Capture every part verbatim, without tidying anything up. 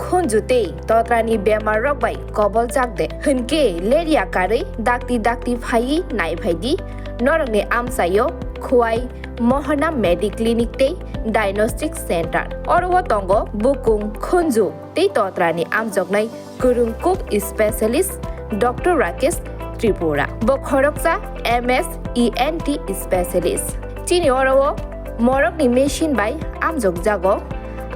khunju tei totrani bemar rok bai koboljak de hwnkhe lerya karwi dakti dakti phaiwi naiphai di norokni amchaio Khwai Mohana Mediclinic tei Diagnostic Center. Oro o tongo bukung, khunju tei totrani amjoknai kwrwng kuk specialist Doctor Rakesh Tripura. Bo khoroksa M S E N T specialist. Chini oro o morokni machine bai amjokjago.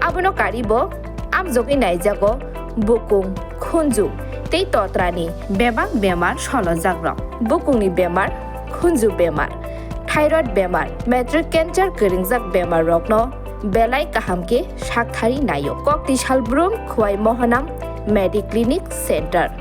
Abono karibo amjogwi naijago bukung, khunju tei totrani bebak bemar solojakrok. Bukungni bemar, khunju bemar, thyroid bemar, matric cancer kwrwngjak bemar rokno belai kaham khe sakthari naio. Kokti Salbrum Khwai Mohanam Mediclinic Center.